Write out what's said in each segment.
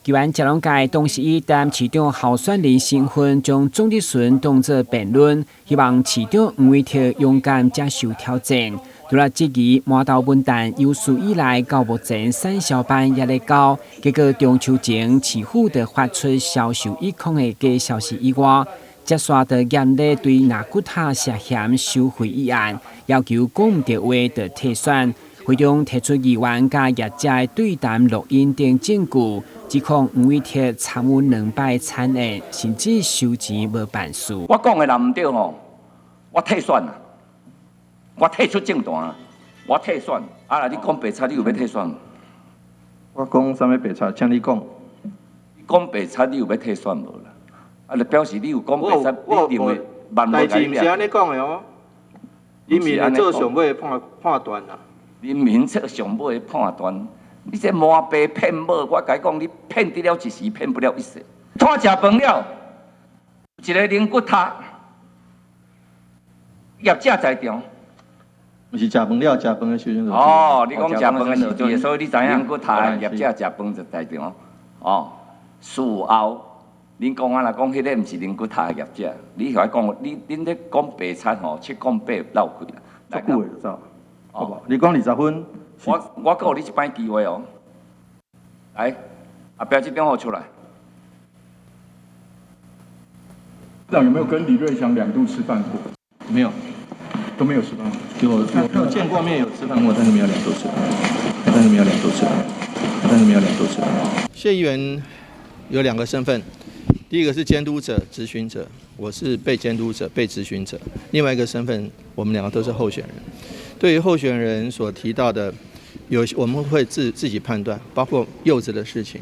議員食攏界當時以台南市長候選人身份，將總質詢當作辯論，希望市長黃偉哲勇敢接受挑戰。除了質疑饃頭文旦有史以來到目前產銷班猶咧高，結果中秋前市府就發出銷售一空的假消息以外，接續就嚴厲對納骨塔涉嫌收賄一案，要求講毋著話就退選。會中提出議員佮業者的對談錄音等證據，指控黃偉哲參與兩擺參宴，甚至收錢無辦事。我講的若毋對吼，我退選啦，我退出政壇，我退選。啊，若你講白賊，你有欲退選？我講啥物白賊？請你講。講白賊，你有欲退選無啦？啊，就表示你有講白賊，你認為萬代誌毋是按呢講的哦，人民會做上尾的判斷啦。人民做上尾的判斷，你這瞞爸騙母，我共你講，你騙得了一時，騙不了一世。拖食飯了，一个靈骨塔，業者在場。毋是食飯了，食飯的時陣。哦，你講食飯的時陣，所以你知影靈骨塔的業者食飯就在場。哦，事後，恁講啊，若講彼个毋是靈骨塔的業者，你共我講，你恁咧講白賊吼，七講八漏氣啦。足久的就走。好無？你講20分。我閣予你一擺機會哦。來，後壁這張予出來。市長有沒有跟李瑞祥兩度吃飯過？沒有，都沒有吃飯。有見過面，有吃飯過，但是沒有兩度吃飯。但是沒有兩度吃飯。但是沒有兩度吃飯。謝議員有兩個身份，第一個是監督者、質詢者，我是被監督者、被質詢者。另外一個身份，我們兩個都是候選人。對於候選人所提到的，有我們會自己判斷，包括柚子的事情，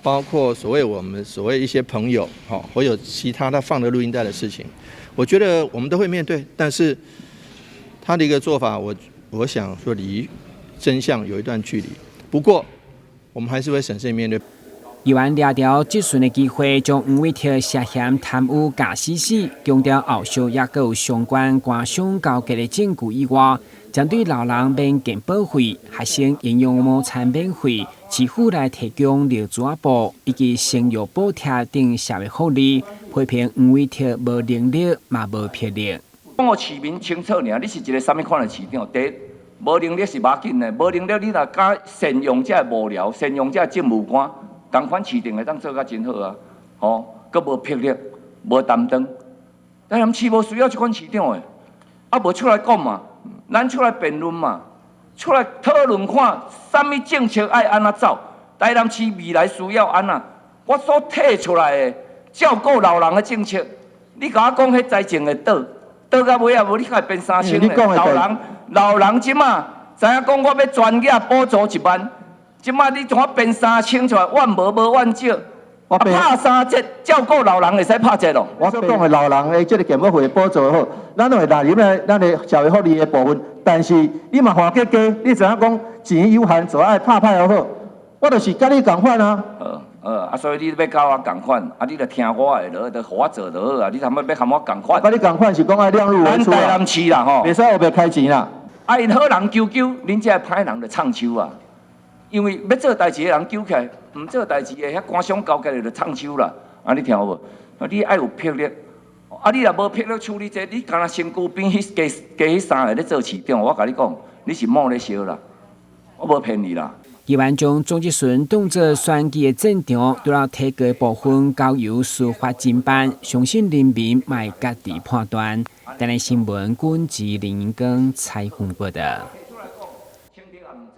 包括所謂我們所謂一些朋友，哈，或有其他他放的錄音帶的事情，我覺得我們都會面對。但是他的一個做法，我想說離真相有一段距離。不過我們還是會審慎面對。議員掠著質詢的機會，將黃偉哲涉嫌貪污咬死死，強調後續猶閣有相關官商勾結的證據以外，針對老人免健保費、學生營養午餐免費、市府來提供尿苴仔布以及生育補貼等社會福利，批評黃偉哲無能力嘛無魄力。講予市民清楚爾，你是一个啥物款的市長？第一，無能力是無要緊的，無能力你若敢善用這幕僚，善用這政務官。仝款市長會當做甲真好啊，吼，閣無魄力，無擔當。台南市無需要這款市長的，啊無出來講嘛，咱出來辯論嘛，出來討論看啥物政策愛按怎走，台南市未來需要按怎，我所提出來的照顧老人的政策，你共我講彼財政會倒，倒到尾仔無你較會變3000咧。老人老人這馬知影講我欲專業補助1萬。這馬你怎啊編3000出來？怨無無怨少，我拍三折照顧老人會使拍折咯。我所講的老人的這个健保費補助好，咱會納入咧咱的社會福利的部分。但是你嘛看價低，你知影講錢有限，就愛拍歹好。我就是佮你仝款啊。好，好，啊，所以你欲佮我仝款，啊，你就聽我的，就予我做就好啊。你通欲欲和我仝款？佮你仝款是講愛量入為出啊。咱台南市啦吼，袂使烏白開錢啦。啊，𪜶好人糾糾，恁這个歹人就唱秋啊。因為欲做代誌的人糾起來，毋做代誌的遐官商勾結的就唱秋啦。啊，你聽有無？啊，你愛有魄力。啊，你若無魄力處理這個，你干焦身軀邊彼加加彼三个咧做市長，我共你講，你是耄咧燒啦，我無騙你啦。議員將總質詢當作選舉的戰場，除了提告的部分交由司法偵辦，相信人民嘛會家己判斷。台南新聞，軍志林英光採訪報導。